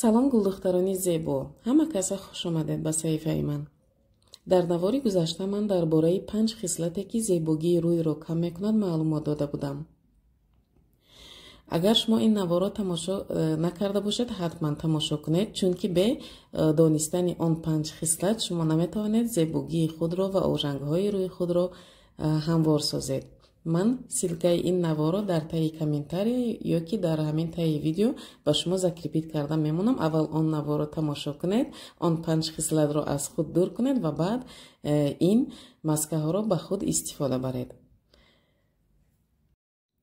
Салом гулдухтарони зебо, ҳама каса хуш омадед ба саҳифаи ман. Дар навори гузашта ман дар бораи 5 хислате, ки зебогии рӯйро кам мекунад, маълумот дода будам. Агар шумо ин наворро тамошо накарда бошед, ҳатман тамошо кунед, чунки бе донистани он 5 хислат шумо наметавонед зебогии худро ва ожангҳои рӯи худро ҳамвор созед. Ман ссылкаи ин наворро дар таи комментария ё ки дар ҳамин таи видео ба шумо закрепить карда мемонам. Аввал он наворро тамошо кунед, он 5 хислатро аз худ дур кунед ва баъд ин маскаҳоро ба худ истифода баред.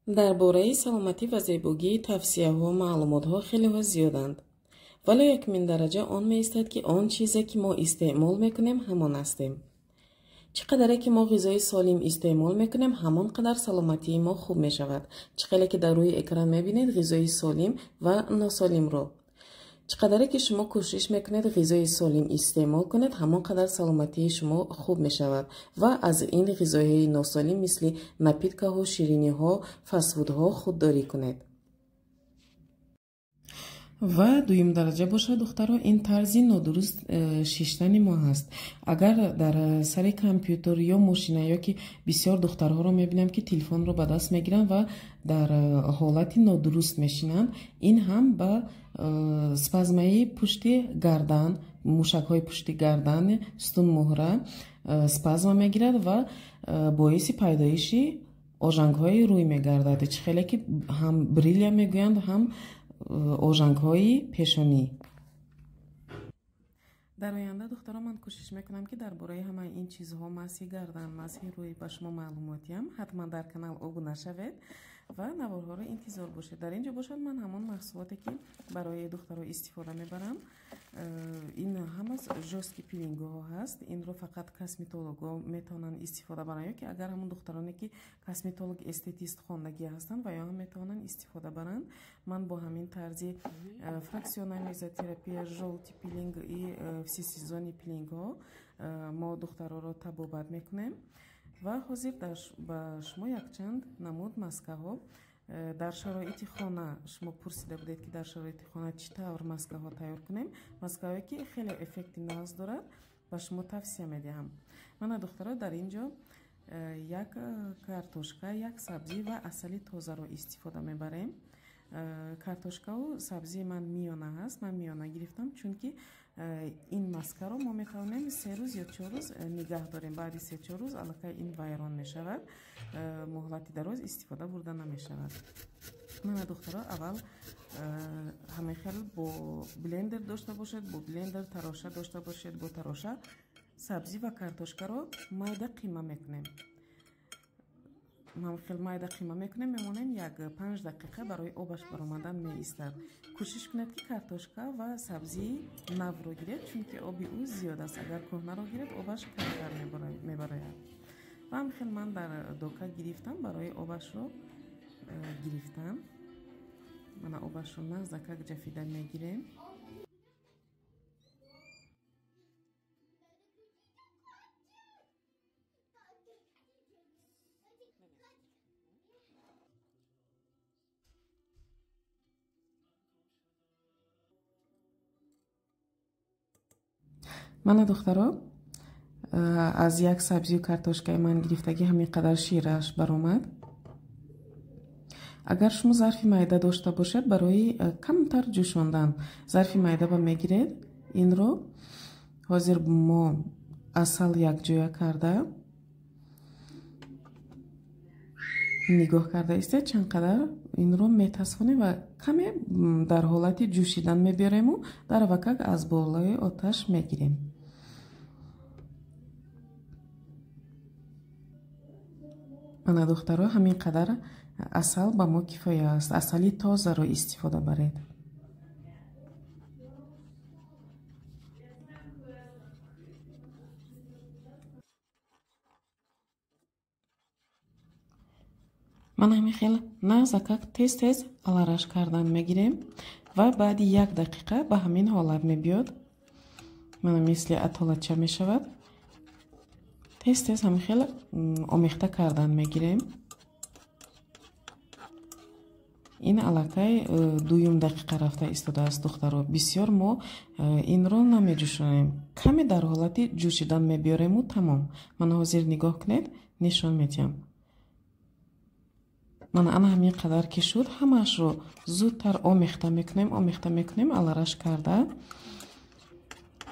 Дар бораи саломатӣ ва зебогии тавсияҳо маълумотҳо хелеҳо зиёданд, вале якумин дараҷа он меистад, ки он чизе, ки мо истеъмол мекунем, ҳамон ҳастем. Чӣ қадаре ки мо ғизои солим истеъмол мекунем, ҳамон қадар саломатии мо хуб мешавад. Чӣ қадаре ки дар рӯи экран мебинед ғизои солим ва носолимро. Чӣ қадаре ки шумо кӯшиш мекунед ғизои солим истеъмол кунед, ҳамон қадар саломатии шумо хуб мешавад ва аз ин ғизоҳои носолим мисли напиткаҳо, шириниҳо, фастфудҳо худдорӣ кунед. Ва дуюм дараҷа бошад, духтаро, ин тарзи нодуруст шиштани мо ҳаст. Агар дар сари компютер ё мошина ё ки бисёр духтарҳоро мебинам, ки телефонро ба даст мегиранд ва дар ҳолати нодуруст мешинанд, ин ҳам ба спазмаи пушти гардан, мушакҳои пушти гардан, сутунмуҳра спазма мегирад ва боиси пайдоиши ожангҳои рӯй мегардад. Чӣ хеле ки ҳам брилия мегӯянд, ҳам ожангҳои пешонӣ. Дар оянда, духтаро, ман кӯшиш мекунам, ки дар бораи ҳамаи ин чизҳо, масҳи гардан, масҳи рӯй ба шумо маълумот диҳам. Ҳатман дар канал обуна шавед ва наворҳоро интизор бошед. Дар ин ҷо бошад ман ҳамон маҳсулоте, ки барои духтаро истифода мебарам. Ин ҳама жёсткий пилингҳо ҳаст. Инро фақат косметологҳо метавонанд истифода баранд, ё ки агар ҳамон духтароне, ки косметолог эстетист хондагӣ ҳастанд, ва ё ҳам метавонанд истифода баранд. Ман бо ҳамин тарзи фракционная мезотерапия, жёлтый пилинг и всесезонный пилингҳо мо духтароро табобат мекунем. Ва ҳозир ба шумо якчанд намуд маскаҳо дар шароити хона. Шумо пурсида будед, ки дар шароити хона чӣ тавр маскаҳо тайёр кунем. Маскаҳое, ки хеле эффекти нағз дорад, ба шумо тавсия медиҳам. Мана, духтаро, дар ин ҷо як картошка, як сабзӣ ва асали тозаро истифода мебарем. Картошкаву сабзии ман миёна ҳаст, ман миёна гирифтам, чунки ин маскаро мо метавонем 3 рӯз ё 4 рӯз нигаҳ дорем. Баъди 3-4 рӯз аллакай ин вайрон мешавад, муҳлати дароз истифода бурда намешавад. Мана, духтаро, аввал ҳамаи хел бо блендер дошта бошед, бо блендер тароша дошта бошед, бо тароша сабзӣ ва картошкаро майда қима мекунем. Ман хел майда қима мекунем, мемонем як 5 дақиқа барои обаш баромадан меистад. Кӯшиш кунед, ки картошка ва сабзии навро гиред, чунки оби ӯ зиёд аст. Агар кӯҳнаро гиред, обаш камтар мебарояд. Ва ҳам хел ман дар дока гирифтам барои обашро гирифтам. Мана обашро нағзакак ҷафида мегирем. Мана, духтаро, аз як сабзию картошкаи ман гирифтагӣ ҳамин қадар ширааш баромад. Агар шумо зарфи майда дошта бошед, барои камтар ҷӯшондан зарфи майда ба мегиред. Инро ҳозир мо асал якҷоя карда нигоҳ карда истед, чанд қадар инро метасфонем ва каме дар ҳолати ҷӯшидан мебиёрему дар вакак аз болои оташ мегирем. Мана, духтаро, ҳамин қадар асал ба мо кифоя аст. Асали тозаро истифода баред. Ман ҳамин хел нағзакак тез-тез алараш кардан мегирем ва баъди 1 дақиқа ба ҳамин ҳолат мебиёд. Мана мисли атолача мешавад. Тез-тез ҳамин хел омехта кардан мегирем. Ин аллакай дуюм дақиқа рафта истодааст, духтаро. Бисёр мо инро намеҷӯшонем, каме дар ҳолати ҷӯшидан мебиёрему тамом. Мана ҳозир нигоҳ кунед, нишон медиҳам. Мана ана ҳамин қадар ки шуд, ҳамаашро зудтар омехта мекунем, омехта мекунем, алараш карда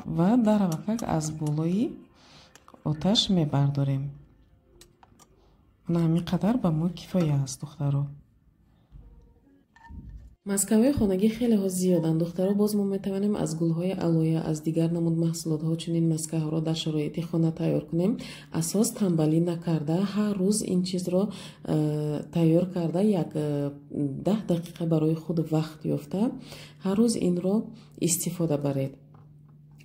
ва даравакак аз болои оташ мебардорем. Мана ҳамин қадар ба мо кифоя аст, духтаро. Маскаҳои хонагӣ хелеҳо зиёданд, духтаро. Боз мо метавонем аз гулҳои алоя, аз дигар намуд маҳсулотҳо чунин маскаҳоро дар шароити хона тайёр кунем. Асос танбалӣ накарда, ҳар рӯз ин чизро тайёр карда, як 10 дақиқа барои худ вақт ёфта, ҳар рӯз инро истифода баред.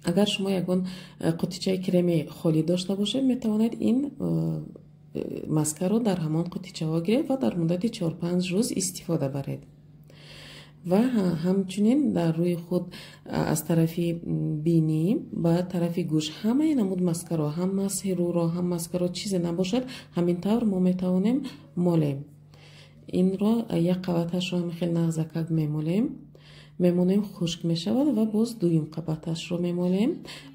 Агар шумо ягон қутичаи креми холӣ дошта бошед, метавонед ин маскаро дар ҳамон қутичаҳо гиред ва дар муддати 4-5 рӯз истифода баред. Ва ҳамчунин дар рӯи худ аз тарафи бинӣ ба тарафи гӯш ҳамаи намуд маскаро, ҳам масҳи рӯро, ҳам маскаро, чизе набошад, ҳамин тавр мо метавонем молем. Инро як қабаташро ҳамин хел нағзакак мемолем, мемонем, хушк мешавад ва боз дуюм қабаташро мемолем.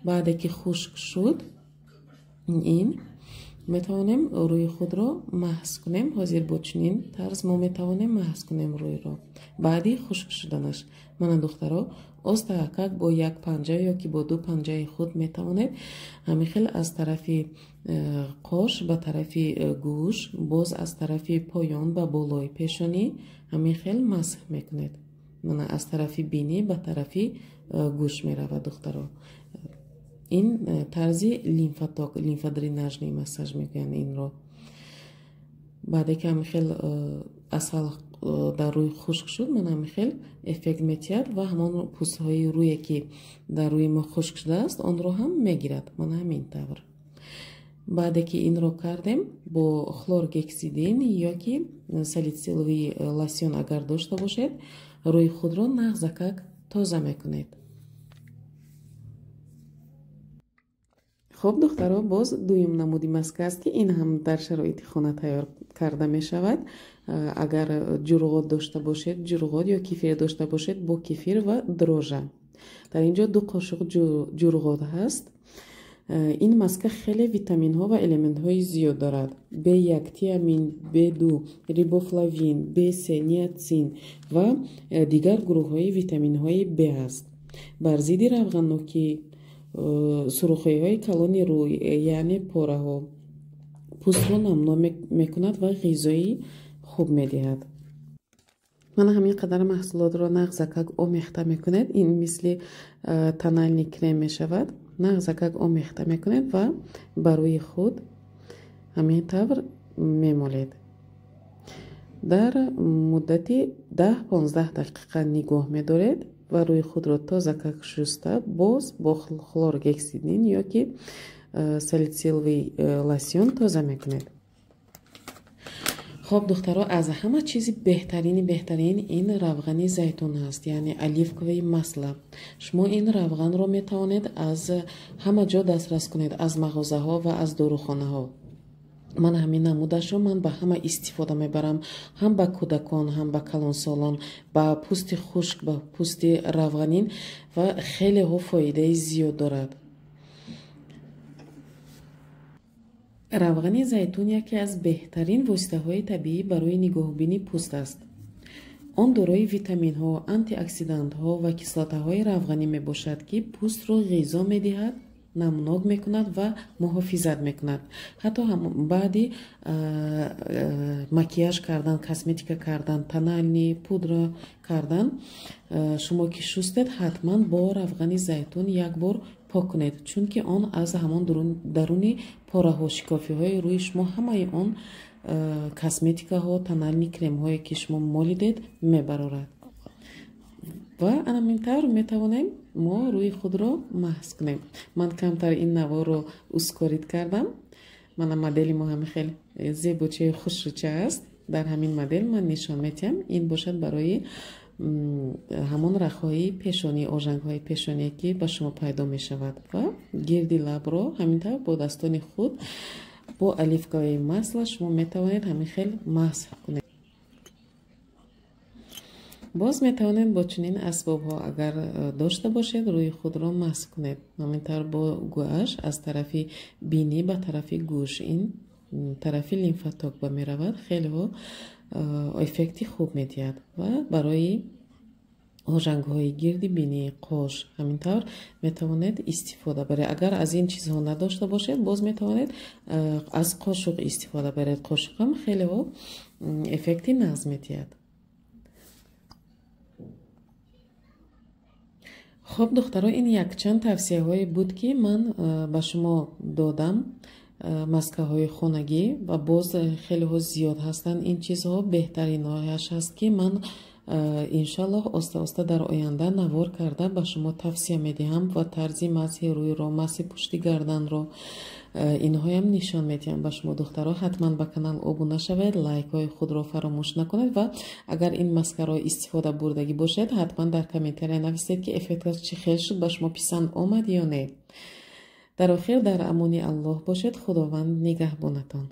Баъде ки хушк шуд, ин метавонем рӯи худро маҳз кунем. Ҳозир бо чунин тарз мо метавонем маҳз кунем рӯйро баъди хушк шуданаш. Мана духтаро, остаакак бо як панҷа ё ки бо ду панҷаи худ метавонед ҳамин хел аз тарафи қош ба тарафи гӯш, боз аз тарафи поён ба болои пешонӣ ҳамин хел масҳ мекунед. Мана аз тарафи бинӣ ба тарафи гӯш меравад, духтаро. Ин тарзи лимфаток, лимфодренажный массаж мегӯянд инро. Баъде ки ҳамин хел асал дар рӯй хушк шуд, мана ҳамин хел эффект метиҳад ва ҳамон пӯстҳои рӯе ки дар рӯи мо хушк шудааст, онро ҳам мегирад. Мана ҳамин тавр. Баъде ки инро кардем, бо хлоргексидин ё ки салитсиловый лосьон агар дошта бошед, рӯи худро нағзакак тоза мекунед. Хоб духтаро, боз дуюм намуди маска аст, ки ин ҳам дар шароити хона тайёр карда мешавад. Агар ҷурғот дошта бошед, ҷурғот ё кефир дошта бошед, бо кефир ва дрожжа. Дар инҷо 2 қошуқ ҷурғот ҳаст. Ин маска хеле витаминҳо ва элементҳои зиёд дорад: B1, тиамин, B2, рибофлавин, B3, ниацин ва дигар гурӯҳҳои витаминҳои B аст. Бар зидди равғаннокӣ, сурӯхиҳои калони рӯй, яъне пораҳо, пӯстро намнок мекунад ва ғизои хуб медиҳад. Мана ҳамин қадар маҳсулотро нағзакак омехта мекунед. Ин мисли тональный крем мешавад. Нағзакак омехта мекунед ва ба рӯи худ ҳамин тавр мемолед. Дар муддати 10-15 дақиқа нигоҳ медоред ва рӯи худро тозакак шуста, боз бо хлоргексидин ё ки салитсиловый лосьон тоза мекунед. Хоб духтаро, аз ҳама чизи беҳтарини ин равғани зайтун аст, яъне оливковое масло. Шумо ин равғанро метавонед аз ҳама ҷо дастрас кунед, аз мағозаҳо ва аз дорухонаҳо. Ман ҳамин намудашро ман ба ҳама истифода мебарам, ҳам ба кӯдакон, ҳам ба калонсолон, ба пӯсти хушк, ба пӯсти равғанин ва хелеҳо фоидаи зиёд дорад. Равғани зайтун яке аз беҳтарин воситаҳои табиӣ барои нигоҳубини пӯст аст. Он дорои витаминҳо, антиоксидантҳо ва кислотаҳои равғанӣ мебошад, ки пӯстро ғизо медиҳад, намнок мекунад ва муҳофизат мекунад. Ҳатто баъди макияж кардан, косметика кардан, тональный пудра кардан, шумо ки шустед, ҳатман бо равғани зайтун як бор пок кунед, чунки он аз ҳамон даруни пораҳо, шикофиҳои рӯи шумо ҳамаи он косметикаҳо, тональный кремҳое ки шумо молидед мебарорад. Ва ана тавр метавонем мо рӯи худро маҳз кунем. Ман камтар ин наворро ускорить кардам. Мана модели мо ҳами хел зебочаи хушрӯча аст. Дар ҳамин модел ман нишон метиҳам. Ин бошад барои ҳамон рахҳои пешонӣ, ожангҳои пешоние ки ба шумо пайдо мешавад. Ва гирди лабро ҳамин тавр бо дастони худ бо оливковое масло шумо метавонед ҳамин хел масҳ кунед. Боз метавонед бо чунин асбобҳо, агар дошта бошед, рӯи худро масх кунед. Ҳамин тавр бо гуаш аз тарафи бинӣ ба тарафи гӯш, ин тарафи лимфаток ба меравад, хелеҳо эффекти хуб медиҳад ва барои ожангҳои гирди бинӣ, қош ҳамин тавр метавонед истифода баред. Агар аз ин чизҳо надошта бошед, боз метавонед аз қошуқ истифода баред. Қошуқ ҳам хелеҳо эффекти нағз медиҳад. Хоб, духтаро, ин якчанд тавсияҳое буд, ки ман ба шумо додам. Маскаҳои хонагӣ ва боз хелеҳо зиёд ҳастанд ин чизҳо. Беҳтаринҳояш ҳаст, ки ман иншаллоҳ оста-оста дар оянда навор карда ба шумо тавсия медиҳам ва тарзи масҳи рӯйро, масҳи пушти гарданро инҳоям нишон медиҳам ба шумо. Духтаро, ҳатман ба канал обуна шавед, лайкҳои худро фаромӯш накунед ва агар ин маскаро истифода бурдагӣ бошед, ҳатман дар комментария нависед, ки эффекташ чӣ хел шуд, ба шумо писанд омад ё не. Дар охир дар амони Аллоҳ бошед, Худованд нигаҳбонатон.